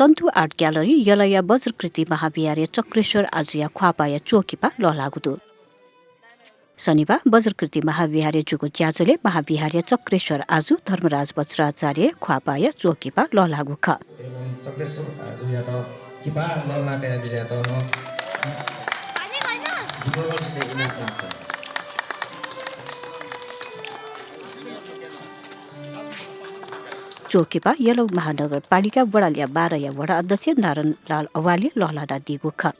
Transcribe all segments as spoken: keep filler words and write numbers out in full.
सन्तु art gallery यलया बज्रकृति महाविहारया चक्रेश्वर आजुया ख्वाःपाःया च्वःकिपा लःल्हाःगु दु। शनिबाः बज्रकृति महाविहारय् जूगु ज्याझ्वलय् महाविहारया चक्रेश्वर आजु धर्मराज वज्राचार्य ख्वाःपाःया च्वःकिपा लःल्हाःगु खः। एवं चक्रेश्वर आजुयात किपा लःल्हाना कया बिज्यात नं दुःखवंसित इनाप यानाच्वना। च्वःकिपा यल महानगरपालिका वडा ल्याः बाह्रया वडा अध्यक्ष नारायणलाल अवालय् लःल्हानादीगु खः।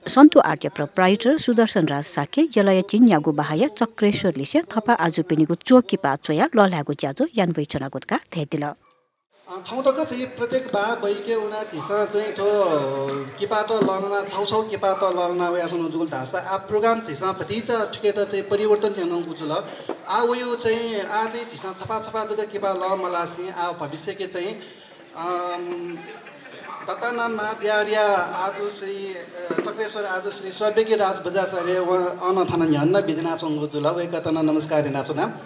सन्तु आर्टया proprietor सुदर्शन राज शाक्यं यलया झिंन्यागू बाहाःया चक्रेश्वर लिसे थपाय् आजुपिनिगु च्वःकिपा च्वयाः लःल्हायेगु ज्याझ्वः याना वयाच्वनागु धकाः धयादिल। अ, थौं तक चाहिँ प्रत्येक बाहाः बहय्के वनाः झीसं चाहिँ थ्व किपात लःल्हाना, छगू छगू किपात लःल्हाना वयाच्वनागु जुल धाःसा आः program झीसं भतिचा थुकेत चाहिँ परिवर्तन यानागु जुल। आः वयाः चाहिँ, आः चाहिँ झीसं छपा छपा जक किपा लः मल्हासें आः भविष्यके चाहिँ अम, दत्तानाम महाविहारया आजु श्री, अ, चक्रेश्वर आजु श्री श्रव्यगिरिराज बज्राचार्य व अन थन न्ह्यःने बिज्यानाच्वंगु जुल। वय्कःयात नं नमस्कार यानाच्वना।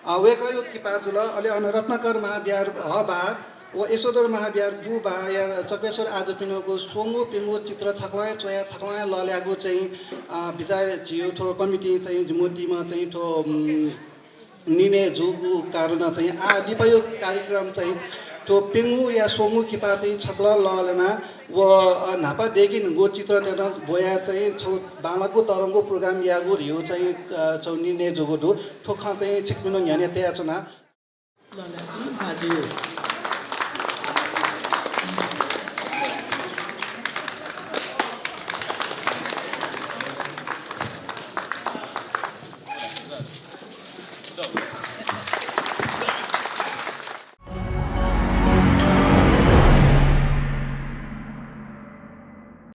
अ, वय्कःया किपा जुल। अले अन रत्नाकर महाविहार ह बाहाः व यशोधर महाविहार गु बाहाःया चक्रेश्वर आजुपिनिगु स्वंगू प्यंगू चित्र छकलं हे च्वयाः छकलं हे लःल्हायेगु चाहिँ, अ, बिचाः झीगु थ्व कमिटीं चाहिँ जिमिगु team-ं चाहिँ थ्व, उम्, निर्णय जूगु कारणं चाहिँ आः लिपाया कार्यक्रम चाहिँ थ्व प्यंगू या स्वंगू किपा चाहिँ छकलं लःल्हाना व, अ, न्हापा दय्केगु चित्रतय्त ब्वयाः चाहिँ छगू बांलाःगु तःधंगु program यायेगु धइगु चाहिँ, अ, छगू निर्णय जूगु दु। थ्व खँ चाहिँ छिकपिनिगु न्ह्यःने तयाच्वना।